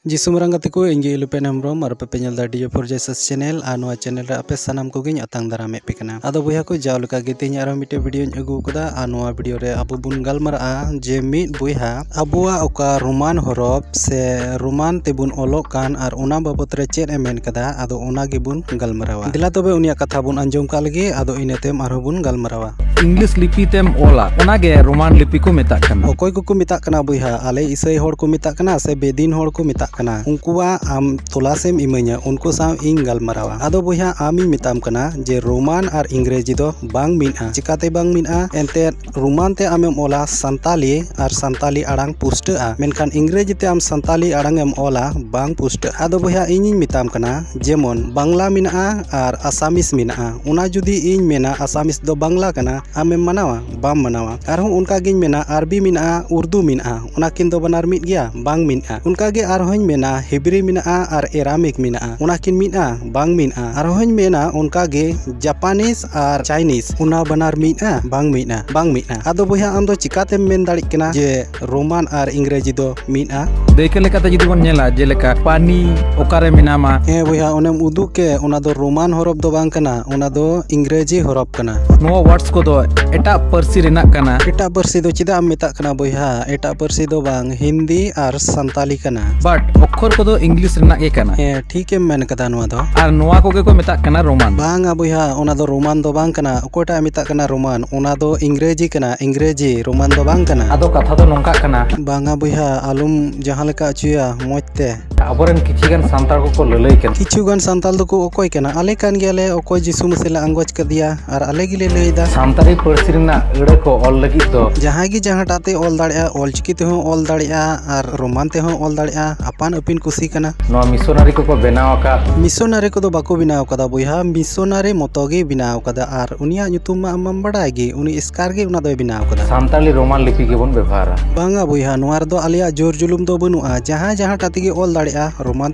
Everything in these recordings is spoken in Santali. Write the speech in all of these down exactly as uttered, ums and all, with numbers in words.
ᱡᱤᱥᱩ ᱢᱟᱨᱟᱝ ᱜᱟᱛᱮ ᱠᱚ, ᱤᱧ ᱜᱮ ᱤᱞᱩᱯᱮᱱ ᱦᱮᱢᱵᱨᱚᱢ ᱟᱨ ᱟᱯᱮ ᱯᱮ ᱧᱮᱞ ᱮᱫᱟ ᱰᱤᱡᱮ ᱯᱷᱳᱨ ᱡᱮ ᱥᱮᱥ ᱪᱮᱱᱮᱞ᱾ ᱟᱨ ᱱᱚᱣᱟ ᱪᱮᱱᱮᱞ ᱨᱮ ᱟᱯᱮ ᱥᱟᱱᱟᱢ ᱠᱚᱜᱮᱧ ᱟᱛᱟᱝ ᱫᱟᱨᱟᱢᱮᱫ ᱯᱮ ᱠᱟᱱᱟ᱾ ᱟᱫᱚ ᱵᱚᱭᱦᱟ ᱠᱚ, ᱡᱟᱣ ᱞᱮᱠᱟ ᱜᱮ ᱛᱮᱦᱮᱧ ᱟᱨᱦᱚᱸ ᱢᱤᱫᱴᱮᱡ ᱵᱷᱤᱰᱤᱭᱳᱧ ᱟᱹᱜᱩ ᱟᱠᱟᱫᱟ᱾ ᱟᱨ ᱱᱚᱣᱟ ᱵᱷᱤᱰᱤᱭᱳ ᱨᱮ ᱟᱵᱚ ᱵᱚᱱ ᱜᱟᱞᱢᱟᱨᱟᱜᱼᱟ ᱡᱮ ᱢᱤᱫ ᱵᱚᱭᱦᱟ ᱟᱵᱚᱣᱟᱜ ᱚᱠᱟ ᱨᱳᱢᱟᱱ ᱦᱚᱨᱚᱯ ᱥᱮ ᱨᱳᱢᱟᱱ ᱛᱮᱵᱚᱱ ᱚᱞᱚᱜ ᱠᱟᱱ, ᱟᱨ ᱚᱱᱟ ᱵᱟᱵᱚᱛ ᱨᱮ ᱪᱮᱫ ᱮ ᱢᱮᱱ ᱠᱟᱫᱟ, ᱟᱫᱚ ᱚᱱᱟ ᱜᱮᱵᱚᱱ ᱜᱟᱞᱢᱟᱨᱟᱣᱟ᱾ ᱫᱮᱞᱟ ᱛᱚᱵᱮ ᱩᱱᱤᱭᱟᱜ ᱠᱟᱛᱷᱟ ᱵᱚᱱ ᱟᱸᱡᱚᱢ ᱠᱟᱜ ᱞᱮᱜᱮ, ᱟᱫᱚ ᱤᱱᱟᱹ ᱛᱟᱭᱚᱢ ᱟᱨᱦᱚᱸ ᱵᱚᱱ ᱜᱟᱞᱢᱟᱨᱟᱣᱟ᱾ ᱤᱝᱞᱤᱥ ᱞᱤᱯᱤ ᱛᱮᱢ ᱚᱞᱟ, ᱚᱱᱟ ᱜᱮ ᱨᱳᱢᱟᱱ ᱞᱤᱯᱤ ᱠᱚ ᱢᱮᱛᱟᱜ ᱠᱟᱱᱟ᱾ ᱚᱠᱚᱭ ᱠᱚᱠᱚ ᱢᱮᱛᱟᱜ ᱠᱟᱱᱟ ᱵᱚᱭᱦᱟ? ᱟᱞᱮ ᱤᱥᱟᱹᱭ ᱦᱚᱲ ᱠᱚ ᱢᱮᱛᱟᱜ ᱠᱟᱱᱟ ᱥᱮ ᱵᱮᱫᱤᱱ ᱦᱚᱲ ᱠᱚ ᱢᱮᱛᱟᱜ ᱠᱟᱱᱟ? ᱩᱱᱠᱩᱣᱟᱜ ᱟᱢ ᱛᱚᱞᱟᱥᱮᱢ ᱤᱢᱟᱹᱧᱟ, ᱩᱱᱠᱩ ᱥᱟᱶ ᱤᱧ ᱜᱟᱞᱢᱟᱨᱟᱣᱟ᱾ ᱟᱫᱚ ᱵᱚᱭᱦᱟ, ᱟᱢᱤᱧ ᱢᱮᱛᱟᱢ ᱠᱟᱱᱟ ᱡᱮ ᱨᱳᱢᱟᱱ ᱟᱨ ᱤᱝᱨᱮᱡᱤ ᱫᱚ ᱵᱟᱝ ᱢᱤᱫᱼᱟ᱾ ᱪᱤᱠᱟᱛᱮ ᱵᱟᱝ ᱢᱤᱫᱼᱟ? ᱮᱱᱛᱮᱫ ᱨᱳᱢᱟᱱ ᱛᱮ ᱟᱢᱮᱢ ᱚᱞᱟ ᱥᱟᱱᱛᱟᱞᱤ, ᱟᱨ ᱥᱟᱱᱛᱟᱞᱤ ᱟᱲᱟᱝ ᱯᱩᱥᱴᱟᱹᱜᱼᱟ, ᱢᱮᱱᱠᱷᱟᱱ ᱤᱝᱨᱮᱡᱤ ᱛᱮ ᱟᱢ ᱥᱟᱱᱛᱟᱞᱤ ᱟᱲᱟᱝ ᱮᱢ ᱚᱞᱟ, ᱵᱟᱝ ᱯᱩᱥᱴᱟᱹᱜᱼᱟ᱾ ᱟᱫᱚ ᱵᱚᱭᱦᱟ, ᱤᱧᱤᱧ ᱢᱮᱛᱟᱢ ᱠᱟᱱᱟ, ᱡᱮᱢᱚᱱ ᱵᱟᱝᱞᱟ ᱢᱮᱱᱟᱜᱼᱟ ᱟᱨ ᱟᱥᱟᱢᱤᱥ ᱢᱮᱱᱟᱜᱼᱟ, ᱚᱱᱟ ᱡᱩᱫᱤ ᱤᱧ ᱢᱮᱱᱟ ᱟᱥᱟᱢᱤᱥ ᱫᱚ ᱵᱟᱝᱞᱟ ᱠᱟᱱᱟ, ᱟᱢᱮᱢ ᱢᱟᱱᱟᱣᱟ? ᱵᱟᱢ ᱢᱟᱱᱟᱣᱟ᱾ ᱟᱨᱦᱚᱸ ᱚᱱᱠᱟ ᱜᱤᱧ ᱢᱮᱱᱟ ᱟᱨᱵᱤ ᱢᱮᱱᱟᱜᱼᱟ, ᱩᱨᱫᱩ ᱢᱮᱱᱟᱜᱼᱟ, ᱚᱱᱟ ᱠᱤᱱ ᱫᱚ ᱵᱟᱱᱟᱨ ᱢᱤᱫ ᱜᱮᱭᱟ? ᱵᱟᱝ ᱢᱤᱫᱼᱟ᱾ ᱚᱱᱠᱟ ᱜᱮ ᱟᱨᱦᱚᱸᱧ ᱢᱮᱱᱟ ᱦᱤᱵᱨᱤ ᱢᱮᱱᱟᱜᱼᱟ ᱟᱨ ᱮᱨᱟᱢᱤᱠ ᱢᱮᱱᱟᱜᱼᱟ, ᱚᱱᱟ ᱠᱤᱱ ᱢᱤᱫᱼᱟ? ᱵᱟᱝ ᱢᱤᱫᱼᱟ᱾ ᱟᱨᱦᱚᱸᱧ ᱢᱮᱱᱟ ᱚᱱᱠᱟ ᱜᱮ ᱡᱟᱯᱟᱱᱤᱥ ᱟᱨ ᱪᱟᱭᱱᱤᱥ, ᱚᱱᱟ ᱵᱟᱱᱟᱨ ᱢᱤᱫᱼᱟ? ᱵᱟᱝ ᱢᱤᱫᱼᱟ, ᱵᱟᱝ ᱢᱤᱫᱼᱟ᱾ ᱟᱫᱚ ᱵᱚᱭᱦᱟ, ᱟᱢ ᱫᱚ ᱪᱤᱠᱟᱛᱮᱢ ᱢᱮᱱ ᱫᱟᱲᱮᱜ ᱠᱟᱱᱟ ᱡᱮ ᱨᱳᱢᱟᱱ ᱟᱨ ᱤᱝᱨᱮᱡᱤ ᱫᱚ ᱢᱤᱫᱼᱟ? ᱫᱟᱹᱭᱠᱟᱹ ᱞᱮᱠᱟᱛᱮ ᱡᱩᱫᱤ ᱵᱚᱱ ᱧᱮᱞᱟ, ᱡᱮᱞᱮᱠᱟ ᱯᱟᱱᱤ ᱚᱠᱟᱨᱮ ᱢᱮᱱᱟᱢᱟ? ᱦᱮᱸ ᱵᱚᱭᱦᱟ, ᱚᱱᱮᱢ ᱩᱫᱩᱜ ᱠᱮᱫ, ᱚᱱᱟ ᱫᱚ ᱨᱳᱢᱟᱱ ᱦᱚᱨᱚᱯ ᱫᱚ ᱵᱟᱝ ᱠᱟᱱᱟ, ᱚᱱᱟ ᱫᱚ ᱤᱝᱨᱮᱡᱤ ᱦᱚᱨᱚᱯ ᱠᱟᱱᱟ᱾ ᱱᱚᱣᱟ ᱣᱟᱨᱰᱥ ᱠᱚᱫᱚ ᱮᱴᱟᱜ ᱯᱟᱹᱨᱥᱤ ᱨᱮᱱᱟᱜ ᱠᱟᱱᱟ᱾ ᱮᱴᱟᱜ ᱯᱟᱹᱨᱥᱤ ᱫᱚ ᱪᱮᱫᱟᱜ ᱮᱢ ᱢᱮᱛᱟᱜ ᱠᱟᱱᱟ ᱵᱚᱭᱦᱟ? ᱮᱴᱟᱜ ᱯᱟᱹᱨᱥᱤ ᱫᱚ ᱵᱟᱝ, ᱦᱤᱱᱫᱤ ᱟᱨ ᱥᱟᱱᱛᱟᱞᱤ ᱠᱟᱱᱟ᱾ ᱵᱟᱴ ᱚᱠᱠᱷᱚᱨ ᱠᱚᱫᱚ ᱤᱝᱞᱤᱥ ᱨᱮᱱᱟᱜ ᱜᱮ ᱠᱟᱱᱟ᱾ ᱦᱮᱸ, ᱴᱷᱤᱠᱮᱢ ᱢᱮᱱ ᱠᱟᱫᱟ ᱱᱚᱣᱟ ᱫᱚ᱾ ᱟᱨ ᱱᱚᱣᱟ ᱠᱚᱜᱮ ᱠᱚ ᱢᱮᱛᱟᱜ ᱠᱟᱱᱟ ᱨᱳᱢᱟᱱ᱾ ᱵᱟᱝᱟ ᱵᱚᱭᱦᱟ, ᱚᱱᱟ ᱫᱚ ᱨᱳᱢᱟᱱ ᱫᱚ ᱵᱟᱝ ᱠᱟᱱᱟ᱾ ᱚᱠᱚᱭᱴᱟᱜ ᱮ ᱢᱮᱛᱟᱜ ᱠᱟᱱᱟ ᱨᱳᱢᱟᱱ? ᱚᱱᱟ ᱫᱚ ᱤᱝᱨᱮᱡᱤ ᱠᱟᱱᱟ, ᱤᱝᱨᱮᱡᱤ, ᱨᱳᱢᱟᱱ ᱫᱚ ᱵᱟᱝ ᱠᱟᱱᱟ᱾ ᱟᱫᱚ ᱠᱟᱛᱷᱟ ᱫᱚ ᱱᱚᱝᱠᱟᱜ ᱠᱟᱱᱟ᱾ ᱵᱟᱝᱟ ᱵᱚᱭᱦᱟ, ᱟᱞᱚᱢ ᱡᱟᱦᱟᱸ ᱞᱮᱠᱟ ᱦᱚᱪᱚᱭᱟ ᱢᱚᱡᱽ ᱛᱮ᱾ ᱟᱵᱚᱨᱮᱱ ᱠᱤᱪᱷᱤ ᱜᱟᱱ ᱥᱟᱱᱛᱟᱲ ᱠᱚᱠᱚ ᱞᱟᱹᱞᱟᱹᱭ ᱠᱟᱱᱟ᱾ ᱠᱤᱪᱷᱩ ᱜᱟᱱ ᱥᱟᱱᱛᱟᱲ ᱫᱚᱠᱚ ᱚᱠᱚᱭ ᱠᱟᱱᱟ? ᱟᱞᱮ ᱠᱟᱱ ᱜᱮᱭᱟᱞᱮ, ᱚᱠᱚᱭ ᱡᱤᱥᱩ ᱢᱟᱹᱥᱤ ᱞᱮ ᱟᱸᱜᱚᱪ ᱠᱟᱫᱮᱭᱟ, ᱟᱨ ᱟᱞᱮ ᱜᱮᱞᱮ ᱞᱟᱹᱭ ᱮᱫᱟ᱾ ᱥᱟᱱᱛᱟᱲᱤ ᱯᱟᱹᱨᱥᱤ ᱨᱮᱱᱟᱜ ᱟᱹᱲᱟᱹ ᱠᱚ ᱚᱞ ᱞᱟᱹᱜᱤᱫ ᱫᱚ ᱡᱟᱦᱟᱸᱭ ᱜᱮ ᱡᱟᱦᱟᱸᱴᱟᱜ ᱛᱮ ᱚᱞ ᱫᱟᱲᱮᱭᱟᱜᱼᱟ, ᱚᱞ ᱪᱤᱠᱤ ᱛᱮᱦᱚᱸ ᱚᱞ ᱫᱟᱲᱮᱭᱟᱜᱼᱟ ᱟᱨ ᱨᱳᱢᱟᱱ ᱛᱮᱦᱚᱸ ᱚᱞ ᱫᱟᱲᱮᱭᱟᱜᱼᱟ, ᱟᱯᱟᱱ ᱟᱹᱯᱤᱱ ᱠᱩᱥᱤ ᱠᱟᱱᱟ᱾ ᱱᱚᱣᱟ ᱢᱤᱥᱚᱱᱟᱨᱤ ᱠᱚᱠᱚ ᱵᱮᱱᱟᱣ ᱟᱠᱟᱫ᱾ ᱢᱤᱥᱚᱱᱟᱨᱤ ᱠᱚᱫᱚ ᱵᱟᱠᱚ ᱵᱮᱱᱟᱣ ᱠᱟᱫᱟ ᱵᱚᱭᱦᱟ, ᱢᱤᱥᱚᱱᱟᱨᱤ ᱢᱚᱛᱚ ᱜᱮ ᱵᱮᱱᱟᱣ ᱠᱟᱫᱟ, ᱟᱨ ᱩᱱᱤᱭᱟᱜ ᱧᱩᱛᱩᱢ ᱢᱟ ᱟᱢ ᱢᱟᱢ ᱵᱟᱰᱟᱭ ᱜᱮ, ᱩᱱᱤ ᱮᱥᱠᱟᱨ ᱜᱮ ᱚᱱᱟ ᱫᱚᱭ ᱵᱮᱱᱟᱣ ᱠᱟᱫᱟ᱾ ᱥᱟᱱᱛᱟᱲᱤ ᱨᱳᱢᱟᱱ ᱞᱤᱯᱤ ᱜᱮᱵᱚᱱ ᱵᱮᱵᱚᱦᱟᱨᱟ᱾ ᱵᱟᱝᱟ ᱵᱚᱭᱦᱟ, ᱱᱚᱣᱟ ᱨᱮᱫᱚ ᱟᱞᱮᱭᱟᱜ ᱡᱳᱨ ᱡᱩᱞᱩᱢ ᱫᱚ ᱵᱟᱹᱱᱩᱜᱼᱟ, ᱡᱟᱦᱟᱸᱭ ᱡᱟᱦᱟᱸᱴᱟᱜ ᱛᱮᱜᱮ ᱚᱞ ᱫᱟᱲᱮᱭᱟᱜᱼᱟ᱾ ᱫᱟᱲᱮᱭᱟᱜᱼᱟ, ᱨᱳᱢᱟᱱ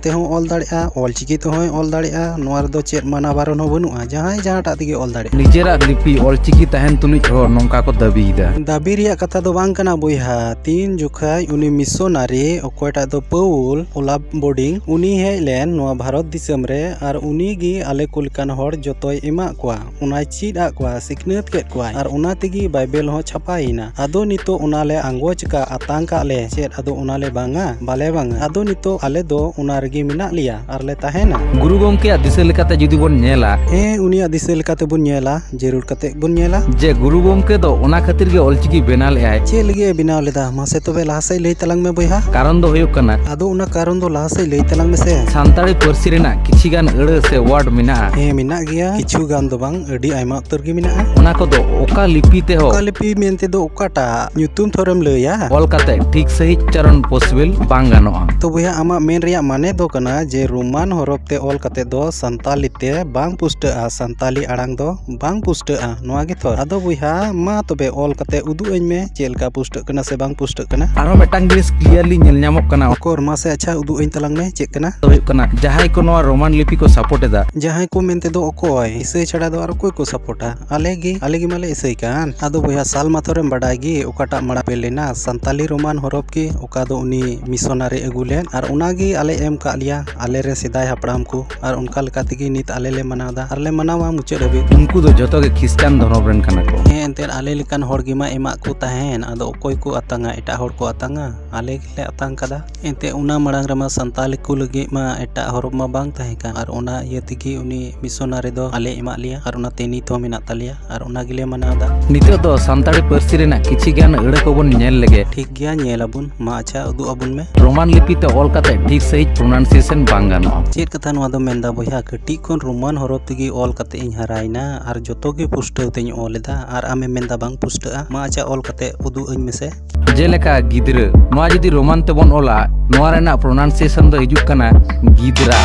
ᱛᱮᱦᱚᱸ ᱚᱞ ᱫᱟᱲᱮᱭᱟᱜᱼᱟ, ᱚᱞᱪᱤᱠᱤ ᱛᱮᱦᱚᱸᱭ ᱚᱞ ᱫᱟᱲᱮᱭᱟᱜᱼᱟ᱾ ᱱᱚᱣᱟ ᱨᱮᱫᱚ ᱪᱮᱫ ᱢᱟᱱᱟ ᱵᱟᱨᱚᱱ ᱦᱚᱸ ᱵᱟᱹᱱᱩᱜᱼᱟ, ᱡᱟᱦᱟᱸᱭ ᱡᱟᱦᱟᱸᱴᱟᱜ ᱛᱮᱜᱮ ᱚᱞ ᱫᱟᱲᱮᱭᱟᱜᱼᱟ᱾ ᱱᱤᱡᱮᱨᱟᱜ ᱞᱤᱯᱤ ᱚᱞᱪᱤᱠᱤ ᱛᱟᱦᱮᱱ ᱛᱩᱞᱩᱡ ᱦᱚᱸ ᱱᱚᱝᱠᱟ ᱠᱚ ᱫᱟᱹᱵᱤᱭᱮᱫᱟ᱾ ᱫᱟᱹᱵᱤ ᱨᱮᱭᱟᱜ ᱠᱟᱛᱷᱟ ᱫᱚ ᱵᱟᱝ ᱠᱟᱱᱟ ᱵᱚᱭᱦᱟ᱾ ᱛᱤᱱ ᱡᱚᱠᱷᱟᱡ ᱩᱱᱤ ᱢᱤᱥᱚᱱᱟᱨᱤ, ᱚᱠᱚᱭᱴᱟᱜ ᱫᱚ ᱯᱟᱹᱣᱩᱞ ᱳᱞᱟᱵ ᱵᱳᱰᱤᱝ, ᱩᱱᱤ ᱦᱮᱡ ᱞᱮᱱ ᱱᱚᱣᱟ ᱵᱷᱟᱨᱚᱛ ᱫᱤᱥᱚᱢ ᱨᱮ, ᱟᱨ ᱩᱱᱤ ᱜᱮ ᱟᱞᱮ ᱠᱚ ᱞᱮᱠᱟᱱ ᱦᱚᱲ ᱡᱚᱛᱚᱭ ᱮᱢᱟᱜ ᱠᱚᱣᱟ, ᱚᱱᱟᱭ ᱪᱮᱫ ᱟᱫ ᱠᱚᱣᱟ, ᱥᱤᱠᱷᱱᱟᱹᱛ ᱠᱮᱫ ᱠᱚᱣᱟᱭ, ᱟᱨ ᱚᱱᱟ ᱛᱮᱜᱮ ᱵᱟᱭᱵᱮᱞ ᱦᱚᱸ ᱪᱷᱟᱯᱟᱭᱮᱱᱟ᱾ ᱟᱫᱚ ᱱᱤᱛᱚᱜ ᱚᱱᱟ ᱞᱮ ᱟᱸᱜᱚᱪ ᱠᱟᱜ, ᱟᱛᱟᱝ ᱠᱟᱜ ᱞᱮ, ᱪᱮᱫ ᱟᱫᱚ ᱚᱱᱟ ᱞᱮ ᱵᱟᱝᱟ? ᱵᱟᱞᱮ ᱵᱟᱝᱟ᱾ ᱟᱫᱚ ᱱᱤᱛᱚᱜ ᱟᱞᱮ ᱫᱚ ᱚᱱᱟ ᱨᱮᱜᱮ ᱢᱮᱱᱟᱜ ᱞᱮᱭᱟ ᱟᱨ ᱞᱮ ᱛᱟᱦᱮᱱᱟ᱾ ᱜᱩᱨᱩ ᱜᱚᱢᱠᱮᱭᱟᱜ ᱫᱤᱥᱟᱹ ᱞᱮᱠᱟᱛᱮ ᱡᱩᱫᱤ ᱵᱚᱱ ᱧᱮᱞᱟ, ᱦᱮᱸ, ᱩᱱᱤᱭᱟᱜ ᱫᱤᱥᱟᱹ ᱞᱮᱠᱟᱛᱮ ᱵᱚᱱ ᱧᱮᱞᱟ, ᱡᱟᱹᱨᱩᱲ ᱠᱟᱛᱮ ᱵᱚᱱ ᱧᱮᱞᱟ᱾ ᱡᱮ ᱜᱩᱨᱩ ᱜᱚᱢᱠᱮ ᱫᱚ ᱚᱱᱟ ᱠᱷᱟᱹᱛᱤᱨ ᱜᱮ ᱚᱞᱪᱤᱠᱤ ᱵᱮᱱᱟᱣ ᱞᱮᱫᱼᱟᱭ᱾ ᱪᱮᱫ ᱞᱟᱹᱜᱤᱫ ᱮ ᱵᱮᱱᱟᱣ ᱞᱮᱫᱟ? ᱢᱟᱥᱮ ᱛᱚᱵᱮ ᱞᱟᱦᱟ ᱥᱮᱫ ᱞᱟᱹᱭ ᱛᱟᱞᱟᱝ ᱢᱮ ᱵᱚᱭᱦᱟ᱾ ᱠᱟᱨᱚᱱ ᱫᱚ ᱦᱩᱭᱩᱜ ᱠᱟᱱᱟ, ᱟᱫᱚ ᱚᱱᱟ ᱠᱟᱨᱚᱱ ᱫᱚ ᱞᱟᱦᱟ ᱥᱮᱫ ᱞᱟᱹᱭ ᱛᱟᱞᱟᱝ ᱢᱮᱥᱮ᱾ ᱥᱟᱱᱛᱟᱲᱤ ᱯᱟᱹᱨᱥᱤ ᱨᱮᱱᱟᱜ ᱠᱤᱪᱷᱤ ᱜᱟᱱ ᱟᱹᱲᱟᱹ ᱥᱮ word ᱢᱮᱱᱟᱜᱼᱟ᱾ ᱦᱮᱸ, ᱢᱮᱱᱟᱜ ᱜᱮᱭᱟ, ᱠᱤᱪᱷᱩ ᱜᱟᱱ ᱫᱚ ᱵᱟᱝ, ᱟᱹᱰᱤ ᱟᱭᱢᱟ ᱩᱛᱟᱹᱨ ᱜᱮ ᱢᱮᱱᱟᱜᱼᱟ᱾ ᱚᱱᱟ ᱠᱚᱫᱚ ᱚᱠᱟ ᱞᱤᱯᱤ ᱛᱮᱦᱚᱸ ᱚᱠᱟ ᱞᱤᱯᱤ ᱢᱮᱱᱛᱮ ᱫᱚ ᱚᱠᱟᱴᱟᱜ ᱧᱩᱛᱩᱢ ᱛᱷᱚᱨᱮᱢ ᱞᱟᱹᱭᱟ? ᱚᱞ ᱠᱟᱛᱮ ᱴᱷᱤᱠ ᱥᱟᱺᱦᱤᱡ ᱩᱪᱪᱟᱨᱚᱱ possible ᱵᱟᱝ ᱜᱟᱱᱚᱜᱼᱟ᱾ ᱛᱚ ᱵᱚᱭᱦᱟ, ᱟᱢᱟᱜ ᱢᱮᱱ ᱨᱮᱭᱟᱜ ᱢᱟᱱᱮ ᱫᱚ ᱠᱟᱱᱟ ᱡᱮ ᱨᱳᱢᱟᱱ ᱦᱚᱨᱚᱯ ᱛᱮ ᱚᱞ ᱠᱟᱛᱮ ᱫᱚ ᱥᱟᱱᱛᱟᱞᱤ ᱛᱮ ᱵᱟᱝ ᱯᱩᱥᱴᱟᱹᱜᱼᱟ, ᱥᱟᱱᱛᱟᱞᱤ ᱟᱲᱟᱝ ᱫᱚ ᱵᱟᱝ ᱯᱩᱥᱴᱟᱹᱜᱼᱟ, ᱱᱚᱣᱟ ᱜᱮ ᱛᱚ? ᱟᱫᱚ ᱵᱚᱭᱦᱟ, ᱢᱟ ᱛᱚᱵᱮ ᱚᱞ ᱠᱟᱛᱮ ᱩᱫᱩᱜ ᱟᱹᱧ ᱢᱮ, ᱪᱮᱫ ᱞᱮᱠᱟ ᱯᱩᱥᱴᱟᱹᱜ ᱠᱟᱱᱟ ᱥᱮ ᱵᱟᱝ ᱯᱩᱥᱴᱟᱹᱜ ᱠᱟᱱᱟ᱾ ᱟᱨᱦᱚᱸ ᱢᱤᱫᱴᱟᱝ ᱡᱤᱱᱤᱥ clearly ᱧᱮᱞ ᱧᱟᱢᱚᱜ ᱠᱟᱱᱟ᱾ ᱚᱠᱚᱨ, ᱢᱟᱥᱮ ᱟᱪᱪᱷᱟ ᱩᱫᱩᱜ ᱟᱹᱧ ᱛᱟᱞᱟᱝ ᱢᱮ, ᱪᱮᱫ ᱠᱟᱱᱟ? ᱫᱚ ᱦᱩᱭᱩᱜ ᱠᱟᱱᱟ, ᱡᱟᱦᱟᱸᱭ ᱠᱚ ᱱᱚᱣᱟ ᱨᱳᱢᱟᱱ ᱞᱤᱯᱤ ᱠᱚ support ᱮᱫᱟ᱾ ᱡᱟᱦᱟᱸᱭ ᱠᱚ ᱢᱮᱱᱛᱮ ᱫᱚ ᱚᱠᱚᱭ? ᱤᱥᱟᱹᱭ ᱪᱷᱟᱲᱟ ᱫᱚ ᱟᱨ ᱚᱠᱚᱭ ᱠᱚ ᱥᱟᱯᱳᱨᱴᱟ? ᱟᱞᱮ ᱜᱮ, ᱟᱞᱮ ᱜᱮ ᱢᱟᱞᱮ ᱤᱥᱟᱹᱭ ᱠᱟᱱ᱾ ᱟᱫᱚ ᱵᱚᱭᱦᱟ, ᱥᱟᱞ ᱢᱟᱛᱷᱚᱨᱮᱢ ᱵᱟᱰᱟᱭ ᱜᱮ ᱚᱠᱟᱴᱟᱜ ᱢᱟᱲᱟᱝ ᱵᱮᱞ ᱞᱮᱱᱟ? ᱥᱟᱱᱛᱟᱞᱤ ᱨᱳᱢᱟᱱ ᱦᱚᱨᱚᱯ ᱜᱮ, ᱚᱠᱟ ᱫᱚ ᱩᱱᱤ ᱢᱤᱥᱚᱱᱟᱨᱤ ᱟᱹᱜᱩ ᱞᱮᱫ, ᱟᱨ ᱚᱱᱟ ᱜᱮ ᱟᱞᱮ ᱮᱢ ᱠᱟᱜ ᱞᱮᱭᱟ, ᱟᱞᱮ ᱨᱮᱱ ᱥᱮᱫᱟᱭ ᱦᱟᱯᱲᱟᱢ ᱠᱚ, ᱟᱨ ᱚᱱᱠᱟ ᱞᱮᱠᱟ ᱛᱮᱜᱮ ᱱᱤᱛ ᱟᱞᱮ ᱞᱮ ᱢᱟᱱᱟᱣ ᱮᱫᱟ ᱟᱨ ᱞᱮ ᱢᱟᱱᱟᱣᱟ ᱢᱩᱪᱟᱹᱫ ᱦᱟᱹᱵᱤᱡ᱾ ᱩᱱᱠᱩ ᱫᱚ ᱡᱚᱛᱚ ᱜᱮ ᱠᱷᱨᱤᱥᱴᱟᱱ ᱫᱷᱚᱨᱚᱢ ᱨᱮᱱ ᱠᱟᱱᱟ ᱠᱚ᱾ ᱦᱮᱸ, ᱮᱱᱛᱮᱫ ᱟᱞᱮ ᱞᱮᱠᱟᱱ ᱦᱚᱲ ᱜᱮᱢᱟ ᱮᱢᱟᱜ ᱠᱚ ᱛᱟᱦᱮᱱ, ᱟᱫᱚ ᱚᱠᱚᱭ ᱠᱚ ᱟᱛᱟᱝᱟ? ᱮᱴᱟᱜ ᱦᱚᱲ ᱠᱚ ᱟᱛᱟᱝᱟ, ᱟᱞᱮ ᱜᱮᱞᱮ ᱟᱛᱟᱝ ᱠᱟᱫᱟ᱾ ᱮᱱᱛᱮ ᱚᱱᱟ ᱢᱟᱲᱟᱝ ᱨᱮᱢᱟ ᱥᱟᱱᱛᱟᱞᱤ ᱠᱚ ᱞᱟᱹᱜᱤᱫ ᱢᱟ ᱮᱴᱟᱜ ᱦᱚᱨᱚᱯ ᱢᱟ ᱵᱟᱝ ᱛᱟᱦᱮᱸ ᱠᱟᱱ, ᱟᱨ ᱚᱱᱟ ᱤᱭᱟᱹ ᱛᱮᱜᱮ ᱩᱱᱤ ᱢᱤᱥᱚᱱᱟᱨᱤ ᱫᱚ ᱟᱞᱮ ᱮᱢᱟᱜ ᱞᱮᱭᱟ, ᱟᱨ ᱚᱱᱟᱛᱮ ᱱᱤᱛ ᱦᱚᱸ ᱢᱮᱱᱟᱜ ᱛᱟᱞᱮᱭᱟ, ᱟᱨ ᱚᱱᱟ ᱜᱮᱞᱮ ᱢᱟᱱᱟᱣ ᱮᱫᱟ᱾ ᱱᱤᱛᱚᱜ ᱫᱚ ᱥᱟᱱᱛᱟᱲᱤ ᱯᱟᱹᱨᱥᱤ ᱨᱮᱱᱟᱜ ᱠᱤᱪᱷᱤ ᱜᱟᱱ ᱟᱹᱲᱟᱹ ᱠᱚᱵᱚᱱ ᱧᱮᱞ ᱞᱮᱜᱮ᱾ ᱴᱷᱤᱠ ᱜᱮᱭᱟ, ᱧᱮᱞ ᱟᱵᱚᱱ᱾ ᱢᱟ ᱟᱪᱪᱷᱟ, ᱩᱫᱩᱜ ᱟᱵᱚᱱ ᱢᱮ᱾ ᱨᱳᱢᱟᱱ ᱞᱤᱯᱤ ᱛᱮ ᱚᱞ ᱠᱟᱛᱮ ᱴᱷᱤᱠ ᱥᱟᱺᱦᱤᱡ pronunciation ᱵᱟᱝ ᱜᱟᱱᱚᱜᱼᱟ᱾ ᱪᱮᱫ ᱠᱟᱛᱷᱟ ᱱᱚᱣᱟ ᱫᱚ ᱢᱮᱱᱫᱟ ᱵᱚᱭᱦᱟ? ᱠᱟᱹᱴᱤᱡ ᱠᱷᱚᱱ ᱨᱳᱢᱟᱱ ᱦᱚᱨᱚᱯ ᱛᱮᱜᱮ ᱚᱞ ᱠᱟᱛᱮ ᱤᱧ ᱦᱟᱨᱟᱭᱮᱱᱟ, ᱟᱨ ᱡᱚᱛᱚ ᱜᱮ ᱯᱩᱥᱴᱟᱹᱣ ᱛᱮᱧ ᱚᱞ ᱮᱫᱟ, ᱟᱨ ᱟᱢᱮᱢ ᱢᱮᱱᱫᱟ ᱵᱟᱝ ᱯᱩᱥᱴᱟᱹᱜᱼᱟ᱾ ᱢᱟ ᱟᱪᱪᱷᱟ, ᱚᱞ ᱠᱟᱛᱮ ᱩᱫᱩᱜ ᱟᱹᱧ ᱢᱮᱥᱮ᱾ ᱡᱮᱞᱮᱠᱟ ᱜᱤᱫᱽᱨᱟᱹ, ᱱᱚᱣᱟ ᱡᱩᱫᱤ ᱨᱳᱢᱟᱱ ᱛᱮᱵᱚᱱ ᱚᱞᱟ, ᱱᱚᱣᱟ ᱨᱮᱱᱟᱜ pronunciation ᱫᱚ ᱦᱤᱡᱩᱜ ᱠᱟᱱᱟ ᱜᱤᱫᱽᱨᱟ᱾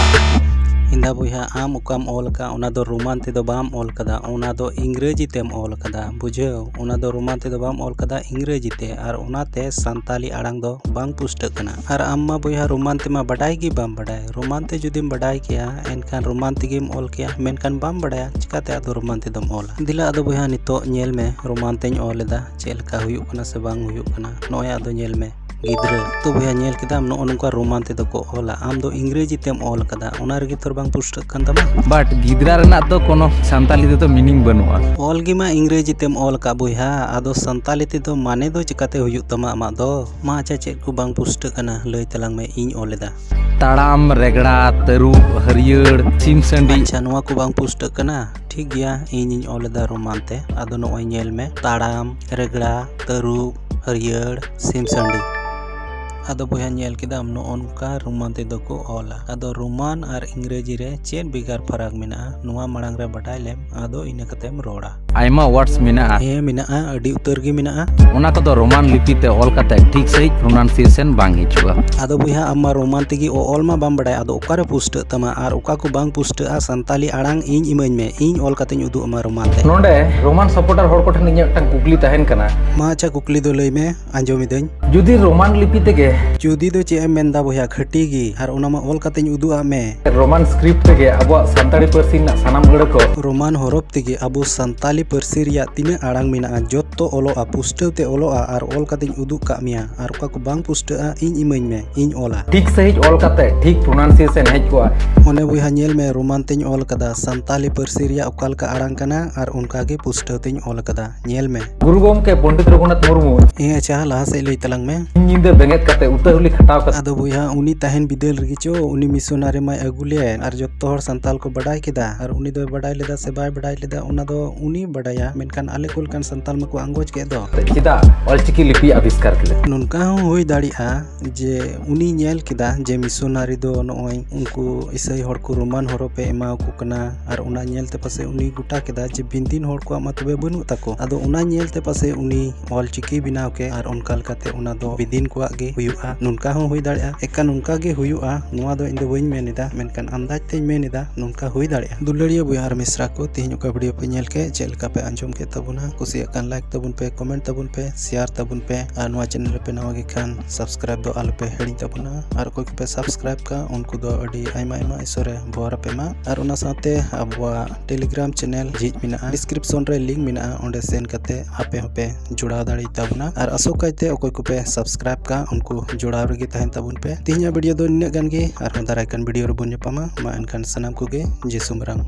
ᱢᱮᱱᱫᱟ ᱵᱚᱭᱦᱟ, ᱟᱢ ᱚᱠᱟᱢ ᱚᱞ ᱟᱠᱟᱫ, ᱚᱱᱟ ᱫᱚ ᱨᱳᱢᱟᱱ ᱛᱮᱫᱚ ᱵᱟᱢ ᱚᱞ ᱟᱠᱟᱫᱟ, ᱚᱱᱟ ᱫᱚ ᱤᱝᱨᱮᱡᱤ ᱛᱮᱢ ᱚᱞ ᱟᱠᱟᱫᱟ, ᱵᱩᱡᱷᱟᱹᱣ? ᱚᱱᱟ ᱫᱚ ᱨᱳᱢᱟᱱ ᱛᱮᱫᱚ ᱵᱟᱢ ᱚᱞ ᱟᱠᱟᱫᱟ, ᱤᱝᱨᱮᱡᱤ ᱛᱮ, ᱟᱨ ᱚᱱᱟᱛᱮ ᱥᱟᱱᱛᱟᱞᱤ ᱟᱲᱟᱝ ᱫᱚ ᱵᱟᱝ ᱯᱩᱥᱴᱟᱹᱜ ᱠᱟᱱᱟ᱾ ᱟᱨ ᱟᱢ ᱢᱟ ᱵᱚᱭᱦᱟ ᱨᱳᱢᱟᱱ ᱛᱮᱢᱟ ᱵᱟᱰᱟᱭ ᱜᱮ ᱵᱟᱢ ᱵᱟᱰᱟᱭ᱾ ᱨᱳᱢᱟᱱ ᱛᱮ ᱡᱩᱫᱤᱢ ᱵᱟᱰᱟᱭ ᱠᱮᱭᱟ, ᱮᱱᱠᱷᱟᱱ ᱨᱳᱢᱟᱱ ᱛᱮᱜᱮᱢ ᱚᱞ ᱠᱮᱭᱟ, ᱢᱮᱱᱠᱷᱟᱱ ᱵᱟᱢ ᱵᱟᱰᱟᱭᱟ, ᱪᱤᱠᱟᱛᱮ ᱟᱫᱚ ᱨᱳᱢᱟᱱ ᱛᱮᱫᱚᱢ ᱚᱞᱟ? ᱫᱮᱞᱟ ᱟᱫᱚ ᱵᱚᱭᱦᱟ, ᱱᱤᱛᱚᱜ ᱧᱮᱞ ᱢᱮ, ᱨᱳᱢᱟᱱ ᱛᱮᱧ ᱚᱞ ᱮᱫᱟ, ᱪᱮᱫ ᱞᱮᱠᱟ ᱦᱩᱭᱩᱜ ᱠᱟᱱᱟ ᱥᱮ ᱵᱟᱝ ᱦᱩᱭᱩᱜ ᱠᱟᱱᱟ᱾ ᱱᱚᱜᱼᱚᱭ ᱟᱫᱚ ᱧᱮᱞ ᱢᱮ, ᱜᱤᱫᱽᱨᱟᱹ᱾ ᱛᱚ ᱵᱚᱭᱦᱟ, ᱧᱮᱞ ᱠᱮᱫᱟᱢ, ᱱᱚᱜᱼᱚ ᱱᱚᱝᱠᱟ ᱨᱳᱢᱟᱱ ᱛᱮᱫᱚ ᱠᱚ ᱚᱞᱟ, ᱟᱢ ᱫᱚ ᱤᱝᱨᱮᱡᱤ ᱛᱮᱢ ᱚᱞ ᱟᱠᱟᱫᱟ, ᱚᱱᱟ ᱨᱮᱜᱮ ᱛᱚ ᱵᱟᱝ ᱯᱩᱥᱴᱟᱹᱜ ᱠᱟᱱ ᱛᱟᱢᱟ᱾ ᱵᱟᱴ ᱜᱤᱫᱽᱨᱟᱹ ᱨᱮᱱᱟᱜ ᱫᱚ ᱠᱳᱱᱳ ᱥᱟᱱᱛᱟᱞᱤ ᱛᱮᱫᱚ ᱢᱤᱱᱤᱝ ᱵᱟᱹᱱᱩᱜᱼᱟ᱾ ᱚᱞ ᱜᱮᱢᱟ ᱤᱝᱨᱮᱡᱤ ᱛᱮᱢ ᱚᱞ ᱟᱠᱟᱫ ᱵᱚᱭᱦᱟ, ᱟᱫᱚ ᱥᱟᱱᱛᱟᱞᱤ ᱛᱮᱫᱚ ᱢᱟᱱᱮ ᱫᱚ ᱪᱤᱠᱟᱛᱮ ᱦᱩᱭᱩᱜ ᱛᱟᱢᱟ ᱟᱢᱟᱜ ᱫᱚ? ᱢᱟ ᱟᱪᱪᱷᱟ, ᱪᱮᱫ ᱠᱚ ᱵᱟᱝ ᱯᱩᱥᱴᱟᱹᱜ ᱠᱟᱱᱟ, ᱞᱟᱹᱭ ᱛᱟᱞᱟᱝ ᱢᱮ, ᱤᱧ ᱚᱞ ᱮᱫᱟ᱾ ᱛᱟᱲᱟᱢ, ᱨᱮᱜᱽᱲᱟ, ᱛᱟᱹᱨᱩᱵ, ᱦᱟᱹᱨᱭᱟᱹᱲ, ᱥᱤᱢ ᱥᱟᱺᱰᱤ᱾ ᱟᱪᱪᱷᱟ, ᱱᱚᱣᱟ ᱠᱚ ᱵᱟᱝ ᱯᱩᱥᱴᱟᱹᱜ ᱠᱟᱱᱟ? ᱴᱷᱤᱠ ᱜᱮᱭᱟ, ᱤᱧᱤᱧ ᱚᱞ ᱮᱫᱟ ᱨᱳᱢᱟᱱ ᱛᱮ᱾ ᱟᱫᱚ ᱱᱚᱜᱼᱚᱭ ᱧᱮᱞ ᱢᱮ, ᱛᱟᱲᱟᱢ, ᱨᱮᱜᱽᱲᱟ, ᱛᱟᱹᱨᱩᱵ, ᱦᱟᱹᱨᱭᱟᱹᱲ, ᱥᱤᱢ ᱥᱟᱺᱰᱤ᱾ ᱟᱫᱚ ᱵᱚᱭᱦᱟ, ᱧᱮᱞ ᱠᱮᱫᱟᱢ, ᱱᱚᱜᱼᱚ ᱱᱚᱝᱠᱟ ᱨᱳᱢᱟᱱ ᱛᱮᱫᱚ ᱠᱚ ᱚᱞᱟ᱾ ᱟᱫᱚ ᱨᱳᱢᱟᱱ ᱟᱨ ᱤᱝᱨᱮᱡᱤ ᱨᱮ ᱪᱮᱫ ᱵᱷᱮᱜᱟᱨ ᱯᱷᱟᱨᱟᱠ ᱢᱮᱱᱟᱜᱼᱟ, ᱱᱚᱣᱟ ᱢᱟᱲᱟᱝ ᱨᱮ ᱵᱟᱰᱟᱭ ᱞᱮᱢ, ᱟᱫᱚ ᱤᱱᱟᱹ ᱠᱟᱛᱮᱢ ᱨᱚᱲᱟ᱾ ᱟᱭᱢᱟ ᱣᱟᱨᱰᱥ ᱢᱮᱱᱟᱜᱼᱟ᱾ ᱦᱮᱸ, ᱢᱮᱱᱟᱜᱼᱟ, ᱟᱹᱰᱤ ᱩᱛᱟᱹᱨ ᱜᱮ ᱢᱮᱱᱟᱜᱼᱟ᱾ ᱚᱱᱟ ᱠᱚᱫᱚ ᱨᱳᱢᱟᱱ ᱞᱤᱯᱤ ᱛᱮ ᱚᱞ ᱠᱟᱛᱮ ᱴᱷᱤᱠ ᱥᱟᱺᱦᱤᱡ ᱯᱨᱚᱱᱟᱣᱩᱱᱥᱤᱭᱮᱥᱚᱱ ᱵᱟᱝ ᱦᱤᱡᱩᱜᱼᱟ᱾ ᱟᱫᱚ ᱵᱚᱭᱦᱟ, ᱟᱢ ᱢᱟ ᱨᱳᱢᱟᱱ ᱛᱮᱜᱮ ᱚ-, ᱚᱞ ᱢᱟ ᱵᱟᱢ ᱵᱟᱰᱟᱭᱟ, ᱟᱫᱚ ᱚᱠᱟᱨᱮ ᱯᱩᱥᱴᱟᱹᱜ ᱛᱟᱢᱟ? ᱟᱨ ᱚᱠᱟ ᱠᱚ ᱵᱟᱝ ᱯᱩᱥᱴᱟᱹᱜᱼᱟ, ᱥᱟᱱᱛᱟᱞᱤ ᱟᱲᱟᱝ ᱤᱧ ᱤᱢᱟᱹᱧ ᱢᱮ, ᱤᱧ ᱚᱞ ᱠᱟᱛᱮᱧ ᱩᱫᱩᱜ ᱟᱢᱟ ᱨᱳᱢᱟᱱ ᱛᱮ᱾ ᱱᱚᱰᱮ ᱨᱳᱢᱟᱱ ᱥᱟᱯᱳᱨᱴᱟᱨ ᱦᱚᱲ ᱠᱚᱴᱷᱮᱱ ᱤᱧᱟᱹᱜ ᱢᱤᱫᱴᱟᱝ ᱠᱩᱠᱞᱤ ᱛᱟᱦᱮᱱ ᱠᱟᱱᱟ᱾ ᱢᱟ ᱟᱪᱪᱷᱟ, ᱠᱩᱠᱞᱤ ᱫᱚ ᱞᱟᱹᱭ ᱢᱮ, ᱟᱸᱡᱚᱢ ᱤᱫᱟᱹᱧ᱾ ᱡᱩᱫᱤ ᱨᱳᱢᱟᱱ ᱞᱤᱯᱤ ᱛᱮᱜᱮ ᱡᱩᱫᱤ ᱫᱚ ᱪᱮᱫ ᱮᱢ ᱢᱮᱱᱫᱟ ᱵᱚᱭᱦᱟ, ᱠᱷᱟᱹᱴᱤ ᱜᱮ, ᱟᱨ ᱚᱱᱟ ᱢᱟ ᱚᱞ ᱠᱟᱛᱮᱧ ᱩᱫᱩᱜ ᱟᱫ ᱢᱮ᱾ ᱨᱳᱢᱟᱱ ᱥᱠᱨᱤᱯᱴ ᱛᱮᱜᱮ ᱟᱵᱚᱣᱟᱜ ᱥᱟᱱᱛᱟᱲᱤ ᱯᱟᱹᱨᱥᱤ ᱨᱮᱱᱟᱜ ᱥᱟᱱᱟᱢ ᱟᱹᱲᱟᱹ ᱠᱚ᱾ ᱨᱳᱢᱟᱱ ᱦᱚᱨᱚᱯ ᱛᱮᱜᱮ ᱟᱵᱚ ᱥᱟᱱᱛᱟᱞᱤ ᱯᱟᱹᱨᱥᱤ ᱨᱮᱭᱟᱜ ᱛᱤᱱᱟᱹᱜ ᱟᱲᱟᱝ ᱢᱮᱱᱟᱜᱼᱟ, ᱡᱚᱛᱚ ᱚᱞᱚᱜᱼᱟ, ᱯᱩᱥᱴᱟᱹᱣ ᱛᱮ ᱚᱞᱚᱜᱼᱟ, ᱟᱨ ᱚᱞ ᱠᱟᱛᱮᱧ ᱩᱫᱩᱜ ᱠᱟᱜ ᱢᱮᱭᱟ, ᱟᱨ ᱚᱠᱟ ᱠᱚ ᱵᱟᱝ ᱯᱩᱥᱴᱟᱹᱜᱼᱟ, ᱤᱧ ᱤᱢᱟᱹᱧ ᱢᱮ, ᱤᱧ ᱚᱞᱟ᱾ ᱴᱷᱤᱠ ᱥᱟᱺᱦᱤᱡ ᱚᱞ ᱠᱟᱛᱮ ᱴᱷᱤᱠ ᱯᱨᱚᱱᱟᱣᱩᱱᱥᱤᱭᱮᱥᱚᱱ ᱦᱮᱡ ᱠᱚᱜᱼᱟ᱾ ᱚᱱᱮ ᱵᱚᱭᱦᱟ, ᱧᱮᱞ ᱢᱮ, ᱨᱳᱢᱟᱱ ᱛᱮᱧ ᱚᱞ ᱠᱟᱫᱟ, ᱥᱟᱱᱛᱟᱞᱤ ᱯᱟᱹᱨᱥᱤ ᱨᱮᱭᱟᱜ ᱚᱠᱟ ᱞᱮᱠᱟ ᱟᱲᱟᱝ ᱠᱟᱱᱟ, ᱟᱨ ᱚᱱᱠᱟ ᱜᱮ ᱯᱩᱥᱴᱟᱹᱣ ᱛᱮᱧ ᱚᱞ ᱠᱟᱫᱟ, ᱧᱮᱞ ᱢᱮ᱾ ᱜᱩᱨᱩ ᱜᱚᱢᱠᱮ ᱯᱚᱱᱰᱤᱛ ᱨᱚᱜᱷᱩᱱᱟᱛᱷ ᱢᱩᱨᱢᱩ᱾ ᱦᱮᱸ, ᱟᱪᱪᱷᱟ, ᱞᱟᱦᱟ ᱥᱮᱫ ᱞᱟᱹᱭ ᱛᱟᱞᱟᱝ ᱢᱮ᱾ ᱧᱤᱫᱟᱹ ᱵᱮᱸᱜᱮᱫ ᱠᱟᱛᱮ ᱩᱛᱟᱹ ᱦᱩᱞᱤ ᱠᱷᱟᱴᱟᱣ ᱠᱟᱛᱮ᱾ ᱟᱫᱚ ᱵᱚᱭᱦᱟ, ᱩᱱᱤ ᱛᱟᱦᱮᱱ ᱵᱤᱫᱟᱹᱞ ᱨᱮᱜᱮ ᱪᱚ ᱩᱱᱤ ᱢᱤᱥᱚᱱᱟᱨᱤ ᱢᱟᱭ ᱟᱹᱜᱩ ᱞᱮᱫ, ᱟᱨ ᱡᱚᱛᱚ ᱦᱚᱲ ᱥᱟᱱᱛᱟᱞ ᱠᱚ ᱵᱟᱰᱟᱭ ᱠᱮᱫᱟ, ᱟᱨ ᱩᱱᱤ ᱫᱚᱭ ᱵᱟᱰᱟᱭ ᱞᱮᱫᱟ ᱥᱮ ᱵᱟᱭ ᱵᱟᱰᱟᱭ ᱞᱮᱫᱟ, ᱚᱱᱟ ᱫᱚ ᱩᱱᱤ ᱵᱟᱰᱟᱭᱟ, ᱢᱮᱱᱠᱷᱟᱱ ᱟᱞᱮ ᱠᱚ ᱞᱮᱠᱟᱱ ᱥᱟᱱᱛᱟᱞ ᱢᱟᱠᱚ ᱟᱸᱜᱚᱪ ᱠᱮᱫ ᱫᱚ᱾ ᱪᱮᱫᱟᱜ ᱚᱞᱪᱤᱠᱤ ᱞᱤᱯᱤ ᱟᱵᱤᱥᱠᱟᱨ ᱠᱮᱫᱟ? ᱱᱚᱝᱠᱟ ᱦᱚᱸ ᱦᱩᱭ ᱫᱟᱲᱮᱭᱟᱜᱼᱟ ᱡᱮ ᱩᱱᱤ ᱧᱮᱞ ᱠᱮᱫᱟ ᱡᱮ ᱢᱤᱥᱚᱱᱟᱨᱤ ᱫᱚ ᱱᱚᱜᱼᱚᱭ ᱩᱱᱠᱩ ᱤᱥᱟᱹᱭ ᱦᱚᱲ ᱠᱚ ᱨᱳᱢᱟᱱ ᱦᱚᱨᱚᱯ ᱮ ᱮᱢᱟ ᱠᱚ ᱠᱟᱱᱟ, ᱟᱨ ᱚᱱᱟ ᱧᱮᱞ ᱛᱮ ᱯᱟᱥᱮᱡ ᱩᱱᱤ ᱜᱚᱴᱟ ᱠᱮᱫᱟ ᱡᱮ ᱵᱤᱱᱫᱤᱱ ᱦᱚᱲ ᱠᱚᱣᱟᱜ ᱢᱟ ᱛᱚᱵᱮ ᱵᱟᱹᱱᱩᱜ ᱛᱟᱠᱚ᱾ ᱟᱫᱚ ᱚᱱᱟ ᱧᱮᱞ ᱛᱮ ᱯᱟᱥᱮᱡ ᱩᱱᱤ ᱚᱞᱪᱤᱠᱤ ᱵᱮᱱᱟᱣ ᱠᱮᱫ, ᱟᱨ ᱚᱱᱠᱟ ᱞᱮᱠᱟᱛᱮ ᱚᱱᱟ ᱫᱚ ᱵᱤᱫᱤᱱ ᱠᱚᱣᱟᱜ ᱜᱮ ᱦᱩᱭᱩᱜ ᱱᱚᱝᱠᱟ ᱦᱚᱸ ᱦᱩᱭ ᱫᱟᱲᱮᱭᱟᱜᱼᱟ, ᱮᱠᱟ ᱱᱚᱝᱠᱟ ᱜᱮ ᱦᱩᱭᱩᱜᱼᱟ, ᱱᱚᱣᱟ ᱫᱚ ᱤᱧ ᱫᱚ ᱵᱟᱹᱧ ᱢᱮᱱ ᱮᱫᱟ, ᱢᱮᱱᱠᱷᱟᱱ ᱟᱱᱫᱟᱡ ᱛᱮᱧ ᱢᱮᱱ ᱮᱫᱟ ᱱᱚᱝᱠᱟ ᱦᱩᱭ ᱫᱟᱲᱮᱭᱟᱜᱼᱟ᱾ ᱫᱩᱞᱟᱹᱲᱤᱭᱟᱹ ᱵᱚᱭᱦᱟ ᱟᱨ ᱢᱤᱥᱨᱟ ᱠᱚ, ᱛᱮᱦᱮᱧ ᱚᱠᱟ ᱵᱷᱤᱰᱤᱭᱳ ᱯᱮ ᱧᱮᱞ ᱠᱮᱫ, ᱪᱮᱫ ᱞᱮᱠᱟ ᱯᱮ ᱟᱸᱡᱚᱢ ᱠᱮᱫ ᱛᱟᱵᱚᱱᱟ? ᱠᱩᱥᱤᱭᱟᱜ ᱠᱟᱱ ᱞᱟᱭᱤᱠ ᱛᱟᱵᱚᱱ ᱯᱮ, ᱠᱚᱢᱮᱱᱴ ᱛᱟᱵᱚᱱ ᱯᱮ, ᱥᱮᱭᱟᱨ ᱛᱟᱵᱚᱱ ᱯᱮ, ᱟᱨ ᱱᱚᱣᱟ ᱪᱮᱱᱮᱞ ᱨᱮᱯᱮ ᱱᱟᱣᱟ ᱜᱮ ᱠᱷᱟᱱ ᱥᱟᱵᱥᱠᱨᱟᱭᱤᱵ ᱫᱚ ᱟᱞᱚᱯᱮ ᱦᱤᱲᱤᱧ ᱛᱟᱵᱚᱱᱟ᱾ ᱟᱨ ᱚᱠᱚᱭ ᱠᱚᱯᱮ ᱥᱟᱵᱥᱠᱨᱟᱭᱤᱵ ᱠᱟᱜ ᱩᱱᱠᱩ ᱫᱚ ᱟᱹᱰᱤ ᱟᱭᱢᱟ ᱟᱭᱢᱟ ᱤᱥᱚᱨᱮ ᱵᱚᱨ ᱟᱯᱮ ᱢᱟ᱾ ᱟᱨ ᱚᱱᱟ ᱥᱟᱶᱛᱮ ᱟᱵᱚᱣᱟᱜ ᱴᱮᱞᱤᱜᱨᱟᱢ ᱪᱮᱱᱮᱞ ᱡᱷᱤᱡ ᱢᱮᱱᱟᱜᱼᱟ, ᱰᱤᱥᱠᱨᱤᱯᱥᱚᱱ ᱨᱮ ᱞᱤᱝᱠ ᱢᱮᱱᱟᱜᱼᱟ, ᱚᱸᱰᱮ ᱥᱮᱱ ᱠᱟᱛᱮ ᱟᱯᱮ ᱦᱚᱸᱯᱮ ᱡᱚᱲᱟᱣ ᱫᱟᱲᱮ ᱛᱟᱵᱚᱱᱟ᱾ ᱟᱨ ᱟᱥᱚᱠᱟᱭᱛᱮ ᱚᱠᱚᱭ ᱠᱚᱯᱮ ᱥᱟᱵᱥᱠᱨᱟᱭᱤᱵ ᱠᱟᱜ ᱩᱱᱠᱩ ᱡᱚᱲᱟᱣ ᱨᱮᱜᱮ ᱛᱟᱦᱮᱱ ᱛᱟᱵᱚᱱ ᱯᱮ᱾ ᱛᱮᱦᱮᱧᱟᱜ ᱵᱷᱤᱰᱤᱭᱳ ᱫᱚ ᱱᱤᱱᱟᱹᱜ ᱜᱟᱱ ᱜᱮ, ᱟᱨᱦᱚᱸ ᱫᱟᱨᱟᱭ ᱠᱟᱱ ᱵᱷᱤᱰᱤᱭᱳ ᱨᱮᱵᱚᱱ ᱧᱟᱯᱟᱢᱟ᱾ ᱢᱟ ᱮᱱᱠᱷᱟᱱ ᱥᱟᱱᱟᱢ ᱠᱚᱜᱮ ᱡᱤᱥᱩ ᱢᱟᱨᱟᱝ᱾